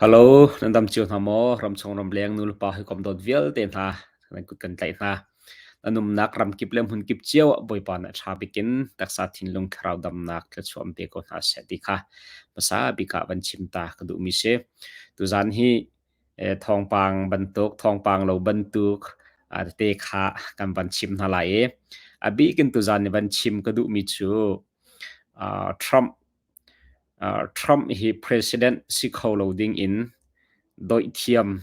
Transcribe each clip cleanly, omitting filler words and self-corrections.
Hello, nan dam cio hna maw? Ramchung ramleng nulepa hawikom dawt vialte hna nan kut kan tlaih hna. Nan umnak ramkip le hmunkip cio ah Bawipa nih a ṭha bik in taksa thinlung thlarau damnak thluachuah an pe ko hna seh ti kha hmasa bik ah van chim ta ka duhmi si. Tuzaan hi thawngpang bantuk, thawngpang lo bantuk tete kha kan van chim hna lai i a bik in tuzaan i van chim ka duhmi cu Trump Trump hi president si kho lo ding in doih thiam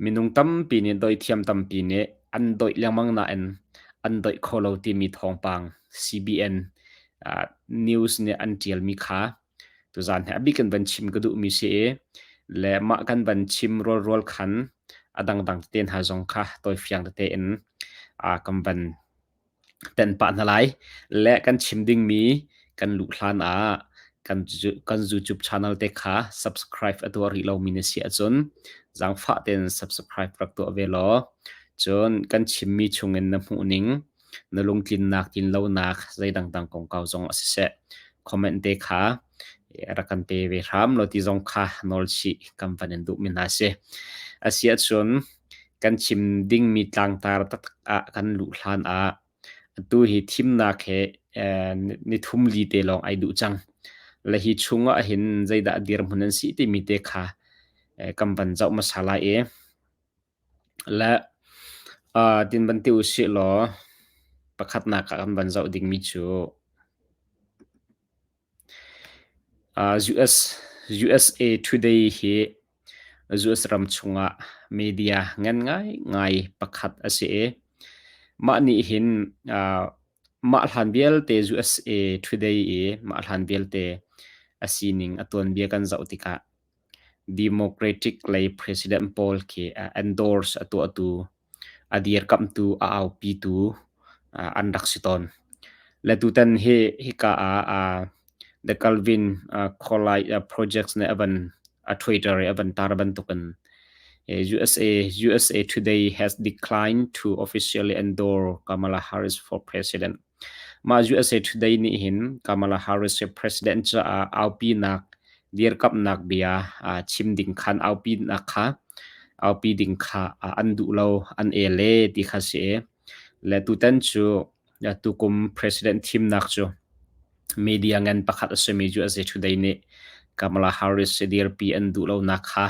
minung tampi nih doih thiam tampi nih an doih lengmang nain an doih kho lo timi thawngpang CBN news nih an ṭialmi kha tuzaan hi a bik in van chim ka duhmi si i le mah kan van chim rualrual khan a dangdang tete hna zong kha tawifiang tete in kan van tenh pah hna lai. Le kan chim dingmi kan luh hlan ah kan kan YouTube channel te kha subscribe a tuah rih lomi na si ahcun zaangfah tein subscribe rak tuah ve law cun kan chimmi chungin na hmuhning na lungtlinnak tlinlonak zei dangdang kongkau zong a siseh comment te kha rak kan pe ve hram law ti zong kha nawl chih kan van in duhmi hna si. A si ahcun kan chim dingmi tlangtar taktak ah kan luh hlan ah atu hi thimnak he nithum li te lawng ai duh cang. Le hi chung ah hin zeidah dirhmun an si timi te kha kan van zoh hmasa lai i le tin van ti usih law pakhatnak ah kan van zoh dingmi cu US, USA Today hi US ram chungah media ngan ngaingai pakhat a si i mah nih hin mah hlan vialte USA Today i mah hlan vialte a sining a tuanbia kan zoh tikah Democratic lei President pawl khi endorse a tuahtu a dirkamhtu, a aupitu an rak si tawn. Le tutan hi hika ah The Calvin Coolidge Projects nih a van a Twitter i a van tar bantukin USA USA Today has declined to officially endorse Kamala Harris for president. Mah USA Today nih hin Kamala Harris hi president caah aupinak dirkamhnak bia chim ding khan aupinak kha aupi ding kha an duh lo an el e ti kha si i le tutan cu tukum president thimnak cu media ngan pakhat a simi USA Today nih Kamala Harris dirpi an duh lonak kha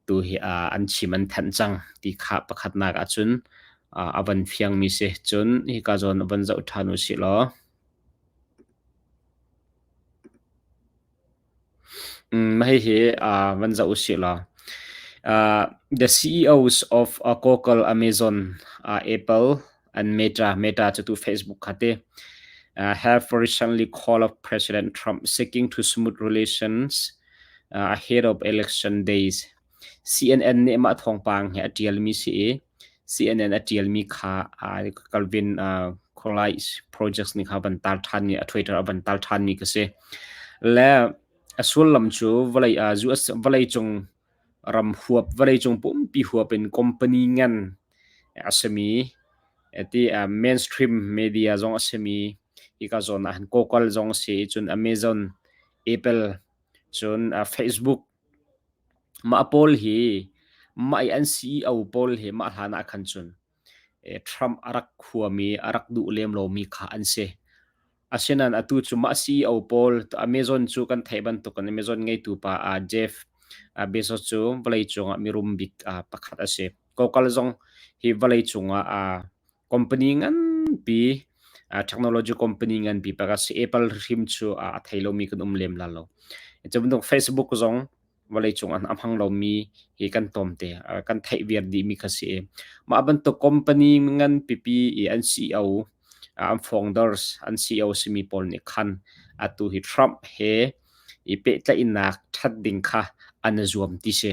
tu hi an chim an thanh cang ti kha pakhatnak ahcun a van fiangmi si. Cun hika zawn van zoh ṭhan u sih law. Mah hihi van zoh u sih law. The CEOs of Google, Amazon, Apple, and Meta, Meta cu tu Facebook kha ti, have recently called up President Trump seeking to smooth relations ahead of election days. CNN nih mah thawngpang hi a ṭialmi si i CNN a ṭialmi kha Calvin Coolidge Projects nih kha van tar ṭhanmi a Twitter a van tar ṭhanmi ka si. Le a sullam cu vawlei US vawleicung ram huap vawleicung pumpi huap in company ngan a simi ti mainstream media zong a simi hika zawn ah hin Google zong a si cun Amazon, Apple cun Facebook Mah pawl hi mah i an CEO pawl hi mah hlan ah khan cun Trump a rak khuami a rak duh lem lomi kha an si. Asinain atu cu mah CEO pawl Amazon cu kan theih bantukin Amazon ngeitu pa Jeff Bezos cu vawleicung ah mirum bik pakhat a si. Kokal zong hi vawleicung ah company nganpi technology company nganpi pakhat si. Apple hrim cu a thei lomi kan um lem la lo. Cu bantuk Facebook zong vawleicung ah a hmang lomi hi kan tlawmte kan theih viar dihmi kha si. Mah bantuk company ngan pipi i an CEO an founders an CEO simi pawl nih khan atu hi Trump he i pehtlaihnak ṭhat ding kha an i zuam ti si.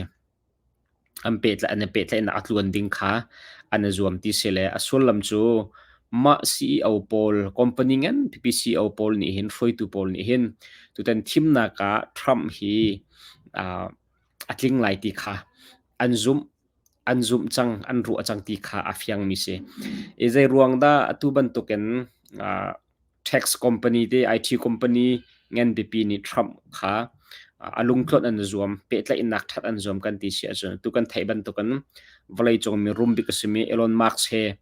An pehtlaih an i pehtlaihnak a tluan ding kha an i zuam ti si le a sullam cu mah CEO pawl company ngan pipi CEO pawl nih hin hruaitu pawl nih hin tutan thimnak ah Trump hi uh, a tling lai ti kha an zumh an zumh cang an ruah cang ti kha a fiangmi si. I zei ruang dah atu bantukin uh, tax company te IT company ngan pipi nih Trump kha A lungtluanh an i zuam, pehtlaihnak ṭhat an zuam kan ti si ahcun tu kan theih bantukin vawleicung mi rum bik a simi Elon Musk he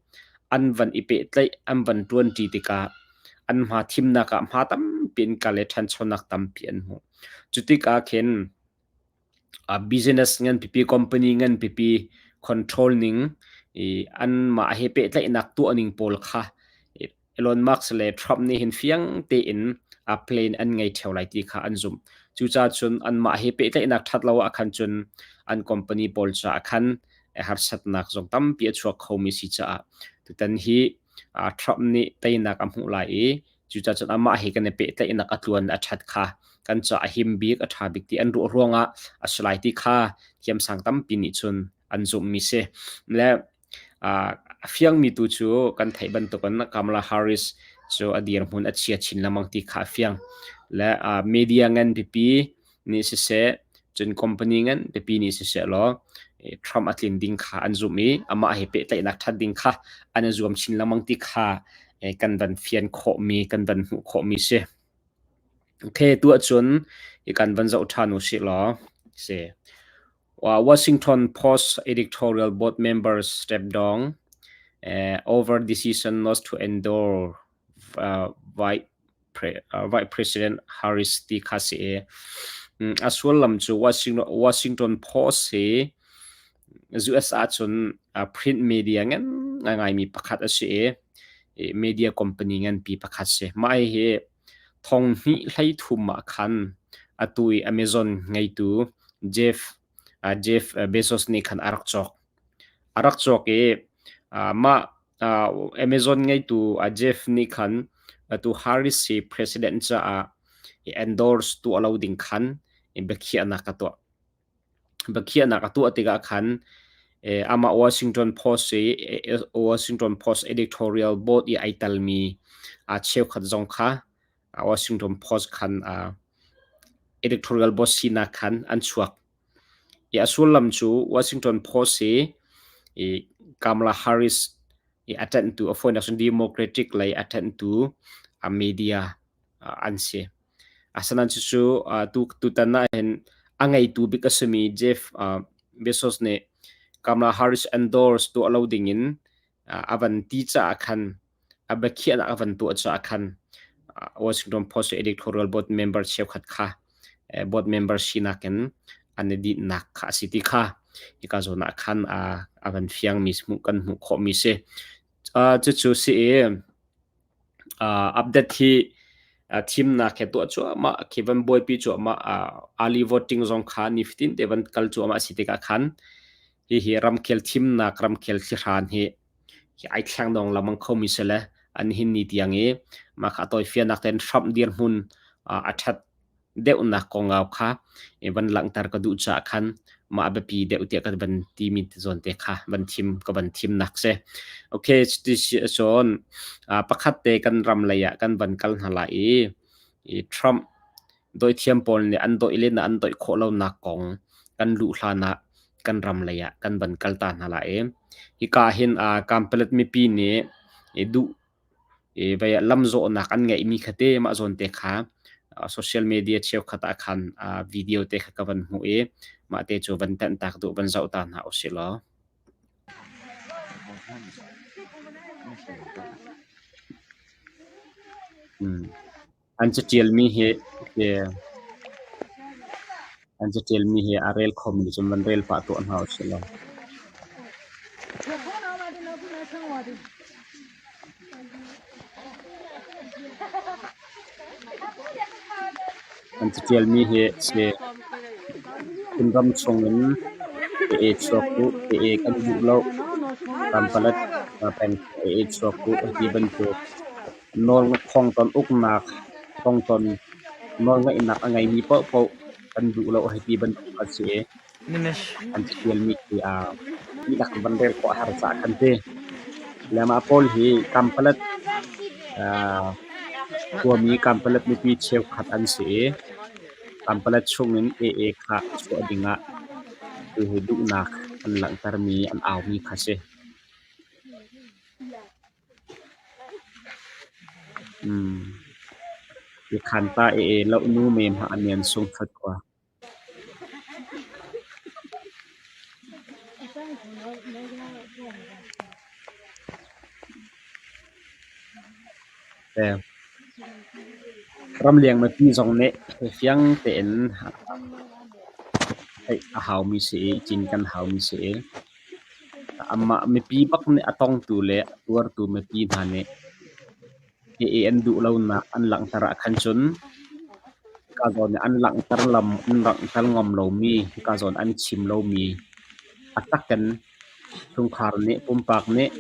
an van i pehtlaih, an van ṭuanṭi tikah an hma thimnak ah hma tampi an kal i ṭhanchonak tampi an hmu. Cu tikah khin business nganpipi, company nganpipi control ning i anmah he pehtlaihnak tuah ning pawl kha Elon Musk le Trump nih hin fiang tein a plan an ngei ṭheo lai ti kha an zumh. Cucaah cun anmah he pehtlaihnak ṭhat lo ah khan cun an company pawl caah khan harsatnak zong tampi a chuak khomi si caah tutan hi Trump nih teinak a hmuh lai i cucaah cun amah he kan i pehtlaihnak a tluan a ṭhat kha kan caah a him bik a ṭha bik ti an ruah ruangah a si lai ti kha thiamsang tampi nih cun an zumhmi si. Le A fiangmi tu cu kan theih bantukin Kamala Harris cu a dirhmun a chia chin lengmang ti kha a fiang. Le media ngan pipi nih siseh, cun company ngan pipi nih siseh law Trump a tlin ding kha an zumh i amah he pehtlaihnak ṭhat ding kha an i zuam chin lengmang ti kha kan van fian khawhmi, kan van hmuh khawhmi si. Okay, tu ahcun hi kan van zoh ṭhan u sih law si. Washington Post editorial board members step down over decision not to endorse Vice President Harris ti kha si i a sullam cu Washington Post hi US ahcun print media ngan ngaimi pakhat a si i media company nganpi pakhat si. Mah hi thong hnih hlei thum ah khan atu i Amazon ngeitu Jeff Jeff Bezos nih khan a rak cawk. A rak cawk i mah Amazon ngeitu Jeff nih khan atu Harris hi president caah endorse tuah lo ding khan biakhiahnak a tuah. Biakhiahnak a tuah tikah khan amah Washington Post i Washington Post editorial board i ai telmi cheukhat zong kha Washington Post khan editorial board sinak khan an chuak. I a sullam cu Washington Post hi Kamala Harris i a ṭanhtu, a fawinak cun Democratic lei a ṭanhtu media an si. Asinain cucu tutan ah hin a ngeitu bik a simi Jeff Bezos nih Kamala Harris endorse tuah lo dingin a van ti caah khan a biakhiahnak a van tuah caah khan Washington Post editorial board member cheukhat kha board member sinak in an i dinhnak kha a si ti kha hika zawn ah khan a van fiangmi hmuh kan hmuh khawhmi si. Cucu si i update hi thimnak he tuah cuahmah khi van buaipi cuahmah early voting zong kha nifatin te van kal cuahmah si tikah khan hihi ramkhel thimnak ramkhel thlihran hi hi ai thleng dong lengmang khomi si le an hin ni tiang i mah kha a tawifiannak tein Trump dirhmun a ṭhat deuhnak kongkau kha van langhter ka duh caah khan mah a biapi deuh tiah ka van timi zawn te kha van thim ka van thimnak si. Okay, cuti si ahcun pakhat te kan ram lei ah kan van kal hna lai i Trump Dawithiam pawl nih an dawih len ah an dawih khawh lonak kong kan luh hlan ah kan ram lei ah kan van kal ta hna lai i hika hin Kanpalet mipi nih i duh i vei ah lamzawhnak an ngeihmi kha te mah zawn te kha social media cheukhat ah khan video te kha ka van hmuh i mah te cu van tenh tak duh van zoh ta hna usih law. An caṭialmi hi an caṭialmi hi a rel khomi cun van rel pah tuah hna usih law. An caṭialmi hi si Chinram chungin AA chuak u, AA kan duh lo, Kampalet peng AA chuak u ti bantuk Nawlthawngton uknak thawngton nawlngeihnak a ngeimi paohpaoh kan duh lo hei ti bantuk a si i an caṭialmi khi dihlak van rel khawh a har caah khan ti. Le mah pawl hi Kampalet khuami Kampalet mipi cheukhat an si i Kampalet chungin AA kha chuah dingah hihi duhnak an langhtermi an aumi kha a si. Khan ta e loh nu me hma anian sung khat khua. Ramleng mipi zong nih fiang tein theih a haumi si i cinken a haumi si i amah mipi bak nih a tongtu le a tuartu mipi hna nih hi an duh lonak an langhter ahkhan cun hika zawn i an langhter lam an langhter ngam lomi hika zawn an chim lomi a tak in chungkhar nih pumpak nih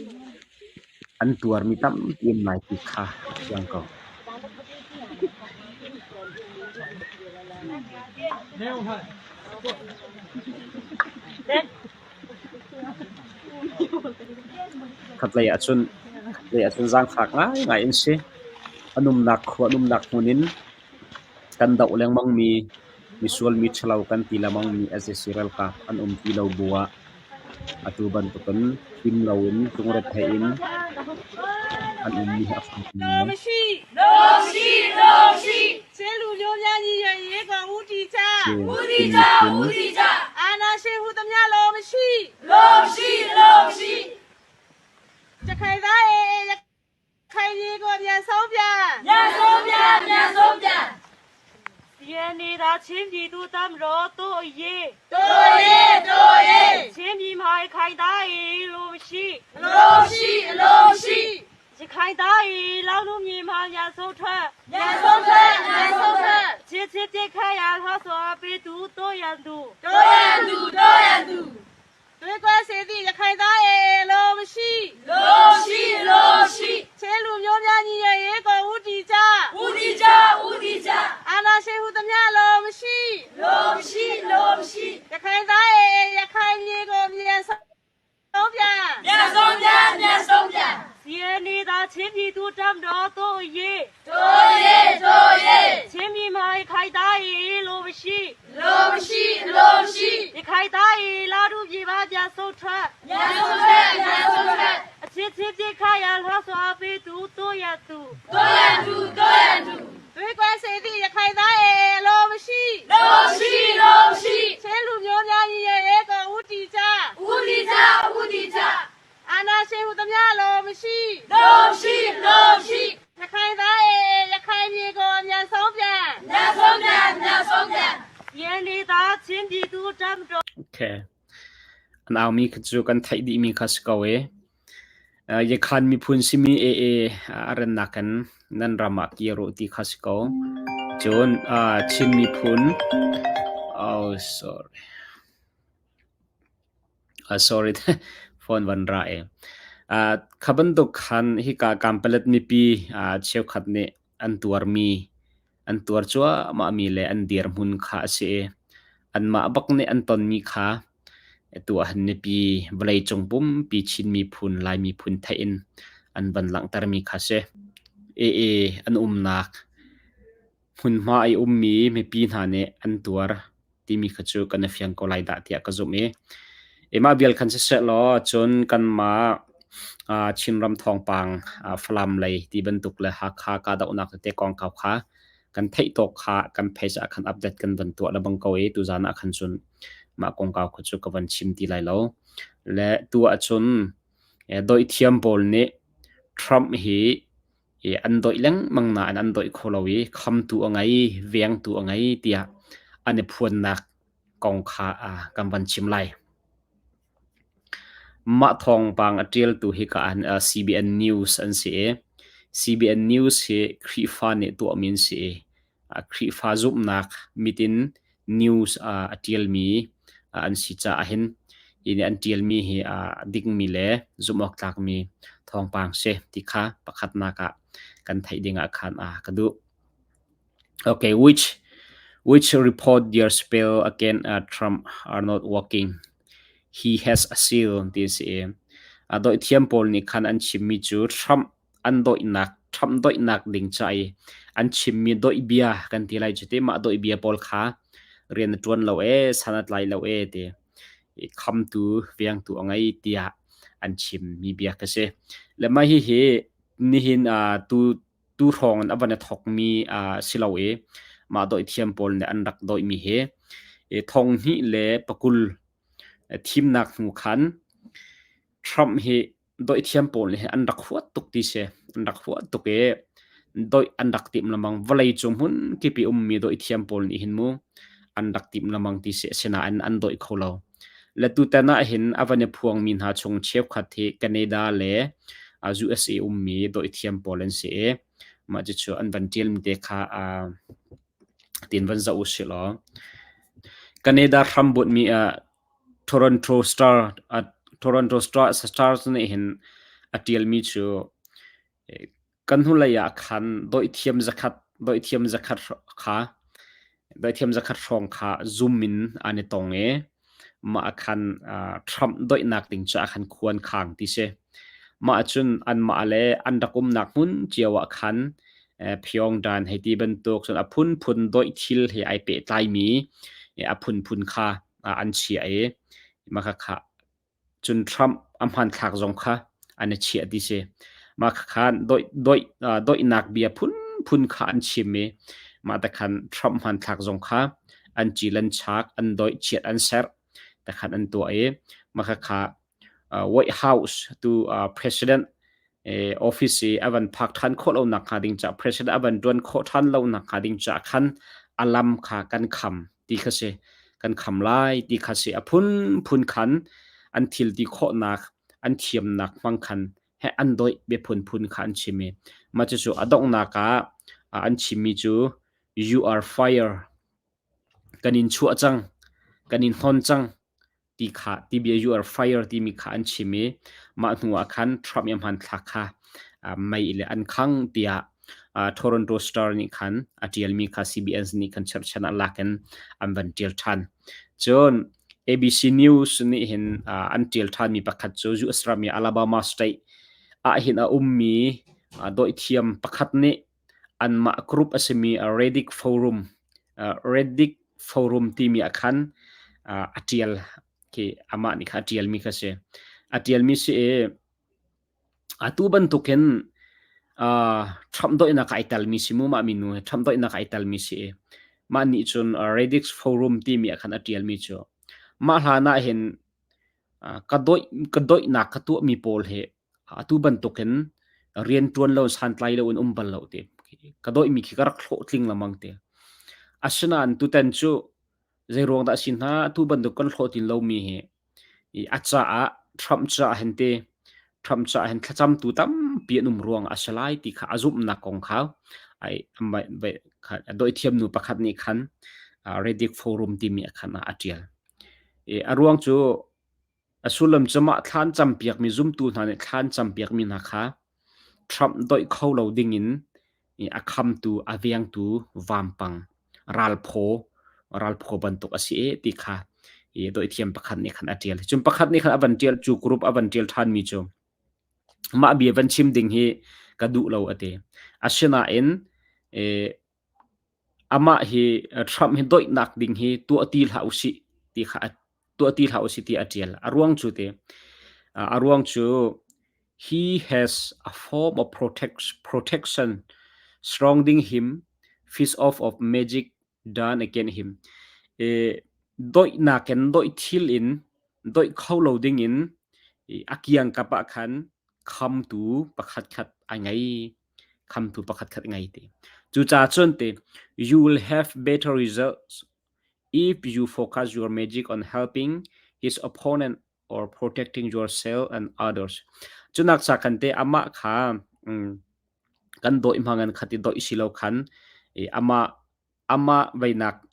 an tuarmi tampi um lai ti kha a fiang ko. Khatlei ahcun khatlei ahcun zaangfak ngaingai an si. An umnak khua an umnak hmun in kan doh lengmangmi misual mi ṭhalo kan ti lengmangmi sac ralkap an um ti lo bu ah atu bantukin him loin lungrethei in an ummi hi a fak ngai. Okay. An aumi kha cu kan theih dihmi kha si ko e. Yakhan miphun simi AA a rannak in nan ram ah kir u ti kha si ko. Cun Chin miphun oh sorry. Sorry phone van ra e. Kha bantuk khan hika Kampalet mipi cheukhat nih an tuarmi an tuar cuahmahmi le an dirhmun kha a si i anmah bak nih an tonmi kha atu ahhin mipi vawleicung pumpi Chin miphun, Lai miphun theih in an van langhtermi kha a si. AA an umnak hmunhma i ummi mipi hna nih an tuar timi kha cu kan i fiang ko lai dah tiah ka zumh i mah vial khan siseh law cun kanmah Chinram thawngpang Falam lei ti bantuk le Hakha kahdohnak tete kongkau kha kan theih tawk kha kan page ah khan update kan van tuah lebang ko i tuzaan ah khan cun mah kongkau kha cu ka van chim ti lai lo. Le tu ahcun doih thiam pawl nih Trump hi i an doih lengmang nain an doih kho lo i khamtu a ngei, vengtu a ngei tiah an i phuannak kong kha kan van chim lai. Mah thawngpang a ṭialtu hika ah CBN News an si i CBN News hi Khrihfa nih tuahmi an si i Khrihfa zumhnak mit in news a ṭialmi an si caah hin hi nih an ṭialmi hi a dikmi le zumhawktlakmi thawngpang si ti kha pakhatnak ah kan theih ding ah khan ka duh. Okay, which report their spell against Trump are not working. He has a seal ti a si i a doih pawl nih khan an chimmi cu Trump an doihnak Trump doihnak ding ca i an chimmi doih bia kan ti lai cu ti mah doih bia pawl kha rian a ṭuan lo ee san a tlai lo ee ti khamtu vengtu a ngei tiah an chimmi bia ka si. Le mah hihi nihin tu tu hrawng in a van i thokmi si lo i mah doih thiam pawl nih an rak doihmi hi. 2020 thimnak hnu khan Trump hi doih thiam pawl nih hin an rak huat tuk ti si. An rak huat tuk i doih an rak timh lengmang. Vawlei cung hmun kip i ummi doih thiam pawl nih hin mu an rak timh lengmang ti si. Asinain an doih kho lo. Le tutan ah hin a van i phuangmi hna chung cheukhat hi Canada le USA ummi doih thiam pawl an si i mah cucu an van ṭialmi te kha tiin van zoh usih law Canada hrambunhmi ah Toronto Star Toronto Star Stars nih hin a ṭialmi cu kan hnulei ah khan doihthiam zakhat doihthiam zakhat kha doihthiam zakhat hrawng kha zoom in an i tong i mah ah khan Trump doihnak ding caah khan khua an khang ti si. Mah ahcun anmah le an rak umnak hmun cio ah khan Pyongyang hei ti bantuk cun a phunphun doih thil he ai pehtlaimi a phunphun kha an chiah i mah khakha cun Trump a hmanthlak zong kha an i chiah ti si. Mah khakha doihnak bia phunphun kha an chim i mah te khan Trump hmanthlak zong kha an cil an chak, an doih chiat an serh te khan an tuah i mah khakha White House tu President office i a van phak ṭhan khawh lo nak hnga ding caah President a van ṭuan khawh ṭhan lo nak hnga ding caah khan a lam kha kan kham ti kha si. Kan kham lai ti kha si. A phunphun khan an thil ti khawhnak, an thiamnak hmang khan he an doih bia phunphun kha an chim i mah cucu a donghnak ah an chimmi cu "You are fire." Kan in chuah cang, kan in hnon cang ti kha ti bia "You are fire" timi kha an chim i mah hnu ah khan Trump i a hmanthlak kha mei le an khang tiah Toronto Star nih khan a ṭialmi kha CBS nih khan cherhchan ah lak in an van ṭial ṭhan. Cun ABC News nih hin an ṭial ṭhanmi pakhat cu US ram i Alabama State ah hin a ummi dawithiam pakhat nih anmah group a simi Reddick Forum Reddick Forum timi ah khan a ṭial khi amah nih kha a ṭialmi kha si. A ṭialmi si i atu bantukin Trump doihnak ai telmi si mu mah minu hi Trump doihnak ai telmi si i mah nih cun Reddick Forum timi ah khan a ṭialmi cu mah hlan ah hin ka doih ka doihnak ka tuahmi pawl hi atu bantukin rianṭuan lo santlai lo in um bal lo te ka doihmi khi ka rak hlawhtling lengmang te. Asinain tutan cu zeiruang dah a si hna atu bantuk kan hlawhtlin lomi hi i a caah Trump caah hin te Trump caah hin thlacamtu tampi an um ruang a si lai ti kha a zumhnak kong kha ai a doithiam nu pakhat nih khan Reddick Forum timi ah khan a ṭial. I a ruang cu A sullam cu mah thlaan campiakmi zumtu hna nih thlaan campiakmi hna kha Trump doih kho lo dingin a khamtu, a vengtu vampang, ralphaw, ralphaw bantuk a si e ti kha i doihthiam pakhat nih khan a ṭial. Cun pakhat nih khan a van ṭial, cu group a van ṭial ṭhanmi cu mah bia van chim ding hi ka duh lo a ti. Asinain amah hi Trump hi doihnak ding hi tuah ti hlah usih ti kha tuah ti hlah usih ti a ṭial. A ruang cu te a ruang cu he has a form of protection surrounding him feast off of magic done against him. Doihnak in doih thil in doih kho lo ding in a kiangkap ah khan khamtu pakhat khat a ngei. Khamtu pakhatkhat ngei ti. Cucaah cun ti, you will have better results if you focus your magic on helping his opponent or protecting yourself and others. Cunak cha khan te amah kha kan dawih hmangan khat i dawih si lo khan i amah amah veinak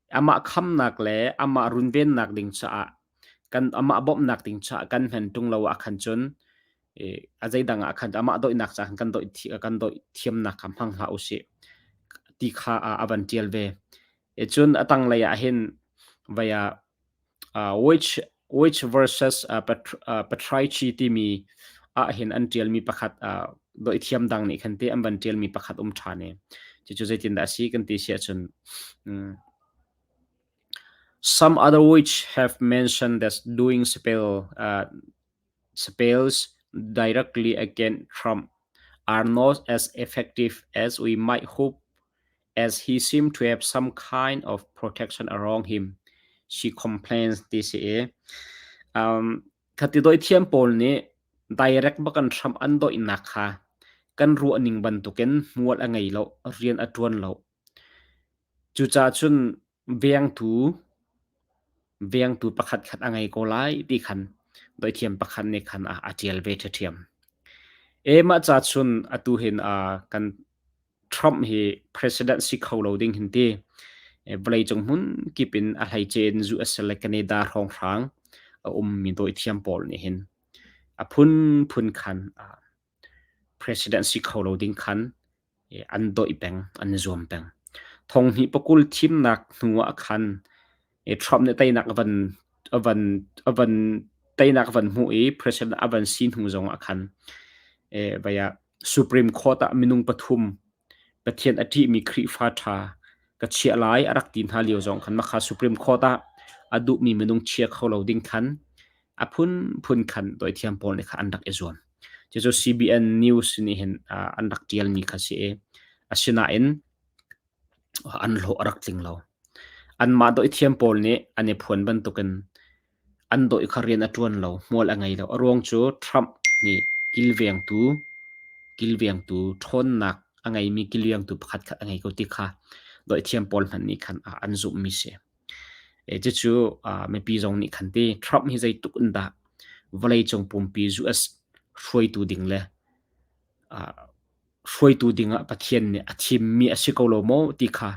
amah khamnak le amah runvennak ding caah kan amah bawmhnak ding caah kan hman ṭung lo ah khan cun a zeidang ah khan amah doihnak caah kan doih kan doih thiamnak kha hmang hlah usih ti kha a van ṭial ve. E cun a tanglei ah hin vei ah which versus Patriarchy timi ahhin an ṭialmi pakhat doithiam dang nih khan te an van ṭialmi pakhat um ṭhan i cucu zeitindah a si kan ti si ahcun some other witch have mentioned that doing spells directly against Trump are not as effective as we might hope as he seemed to have some kind of protection around him. She complains ti si i khati doi thiam pawl nih direct bak an hram an doihnak kha kan ruah ning bantukin hmual a ngei lo, rian a ṭuan lo. Cucaah cun vengtu vengtu pakhat khat a ngei ko lai ti khan doithiam pakhat nih khan a ṭial ve ṭhiamṭhiam. E mah ca chun atu hin kan Trump hi president si kho lo ding hin ti vawleicung hmun kip in a hleice in US le Canada hrawnghrang a ummi dawithiam pawl nih hin a phunphun khan president si kho lo ding khan an doih peng, an i zuam peng. Thonghnih pakul thimnak hnu ah khan Trump nih teinak a van a van a van teinak a van hmuh i president a van si hnu zong ah khan vai ah Supreme Court ah minung pathum Pathian a ṭihmi Khrihfa ṭha ka chiah lai a rak ti hna lio zong khan makha Supreme Court ah a duhmi minung chia kho lo ding khan a phunphun khan dawithiam pawl nih khan an rak i zuam. Cucu CBN News nih hin an rak ṭialmi kha si i asinain an hlawh a rak tling lo. Anmah dawithiam pawl nih an i phuan bantukin an dawih kha rian a ṭuan lo, hmual a ngei lo. A ruang cu Trump nih kilvengtu kilvengtu ṭhawnnak a ngeimi kilvengtu pakhat khat a ngei ko ti kha dawithiam pawl hmanh nih khan an zumhmi si. Cucu mipi zong nih khan ti Trump hi zeitluk in dah vawleicung pumpi US hruaitu ding le hruaitu dingah Pathian nih a thimmi a si ko lo maw ti kha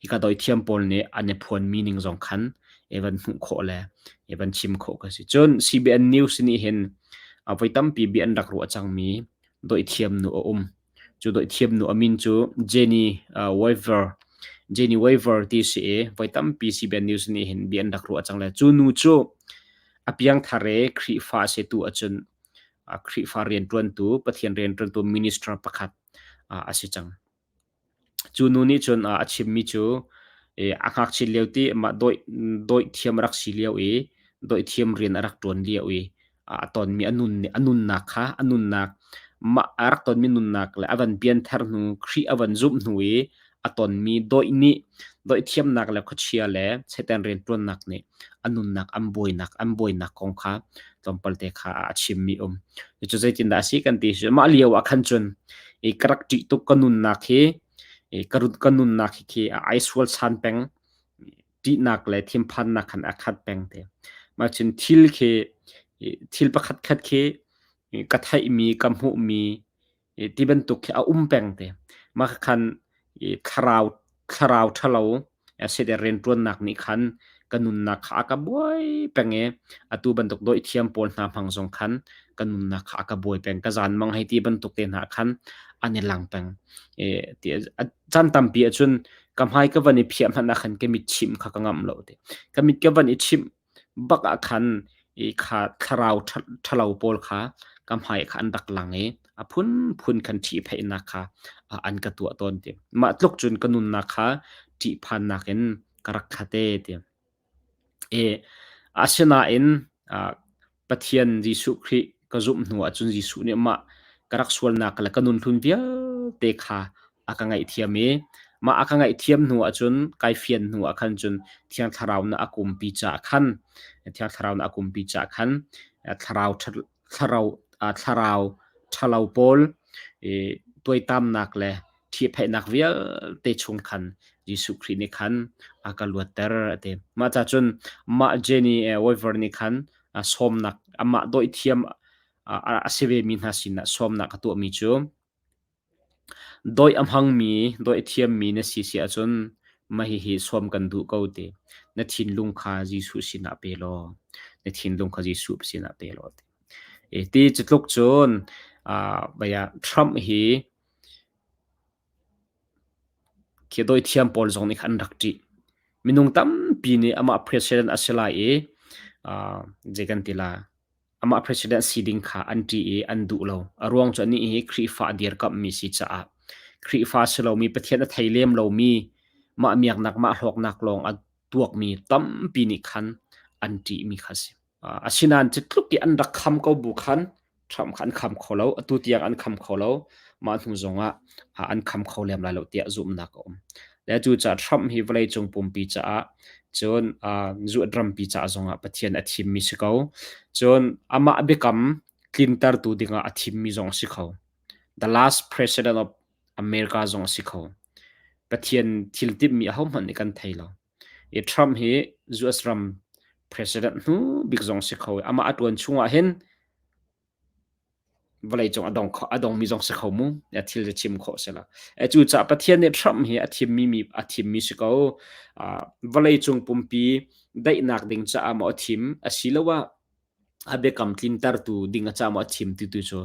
hika dawithiam pawl nih an i phuanmi ning zong khan i van hmuh khawh le i van chim khawh ka si. Cun CBN News nih hin voi tampi bia an rak ruah cangmi dawithiam nu a um. Cu dawithiam nu a min cu Jenny Weaver Jenny Weaver ti si i voi tampi CBN News nih hin bia an rak ruah cang le cu nu cu a piangthar i Khrihfa a si tu ahcun Khrihfa rianṭuantu, Pathian rianṭuantu minister pakhat a si cang. Cu nu nih cun a chimmi cu a ngakchia lio ti mah dawih thiam a rak si lio i dawih thiam rian a rak ṭuan lio i a tonmi a nun a nunnak kha a nunnak mah a rak tonmi nunnak le a van pianthar hnu Khrih a van zumh hnu i a tonmi dawih nih dawih thiamnak le khuachia le Satan rianṭuannak nih a nunnak an buainak an buainak kong kha tlawmpal te kha a chimmi um. Cu zeitindah a si kan ti si mah lio ah khan cun i ka rak ṭih tuk ka nunnak hi i ka ka nunnak hi khi ai sual san peng ṭihnak le thinphannak khan a khat peng te. Mah cun thil khi thil pakhat khat khi ka theihmi ka hmuhmi ti bantuk khi a um peng te. Mah khan thlarau thlarau ṭhalo seder rianṭuannak nih khan ka nunnak kha a ka buai peng i atu bantuk dawih thiam pawl hna hmang zong khan ka nunnak kha a ka buai peng ka zan mang hei ti bantuk te hna khan an i lang peng. Ti caan tampi ahcun ka hmai ka van i phiah hmanh ah khan ka mit chimh kha ka ngamh lo ti. Ka mit ka van i chimh bak ah khan i kha thlarau ṭhalo pawl kha ka hmai kha an rak lang i a phunphun khan ṭhihphaihnak kha an ka tuah tawn ti. Mah tluk cun ka nunnak kha ṭihphannak in ka rak khat ee ti. I asinain Pathian Jesuh Khrih ka zumh hnu ahcun Jesuh nih mah ka rak sualnak le ka nunhlun vialte kha a ka ngaihthiam i mah a ka ngaihthiam hnu ahcun kai fian hnu ah khan cun Thiang Thlarau na a kumpi caah khan Thiang Thlarau na a kumpi caah khan thlarau thlarau thlarau ṭhalo pawl i tuaitamnak le ṭhihphaihnak vialte chung khan Jesuh Khrih nih khan a ka luatter a ti. Mah ca cun mah Jenny Weaver nih khan sawmnak amah dawithiam a si vemi hna sinah sawmnak a tuahmi cu Dawih a hmangmi, dawih a thiammi na si si ahcun mah hihi sawm kan duh ko ti. Na thinlung kha Jesuh sinah pe law, na thinlung kha Jesuh sinah pe law ti. Ti cu tluk cun Trump hi khi dawithiam pawl zong nih khan an rak ṭih. Minung tampi nih amah president a si lai i zei kan ti la Amah president si ding kha an ṭih i an duh lo. A ruang cu anih hi Khrihfa a dirkamhmi si caah Khrihfa si lomi Pathian a thei lem lomi mah miaknak mah hlawknak lawng a tuakmi tampi nih khan an ṭihmi kha a si. Asinain cu tluk i an rak kham ko bu khan Trump kha an kham kho lo. Atu tiang an kham kho lo. Mah hnu zongah an kham kho lem lai lo tiah zumhnak a um. Le cucaah Trump hi vawleicung pumpi caah cun zuat rampi caah zongah Pathian a thimmi si ko. Cun amah biakam tlintertu dingah a thimmi zong a si kho. The last president of America zong a si kho. Pathian thil timhmi ahohmanh nih kan thei lo. I Trump hi US ram president hnu bik zong si kho i amah a ṭuan chungah hin vawleicung a dong kho a dongmi zong si kho mu ya thil cu chim khawh si lo. E cucaah Pathian nih Trump hi a thimmi mi a thimmi si ko. Vawleicung pumpi daihnak ding caah maw a thim asiloah a biakam tlintertu ding a caah maw a thim ti tu cu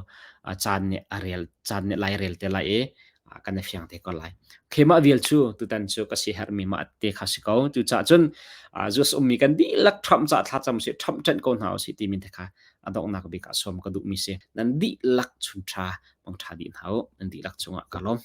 caan nih a rel caan nih lai rel te lai i kan i fiang te ko lai. Khemah vial cu tutan cu ka si herhmi mah te kha si ko. Cucaah cun US ummi kan dihlak Trump ca thlacam si Trump ṭanh ko hna usih timi te kha a donghnak bik ah sawm ka duhmi si. Nan dihlak chun ṭha mangṭha dih hna u. Nan dihlak cungah ka lawm.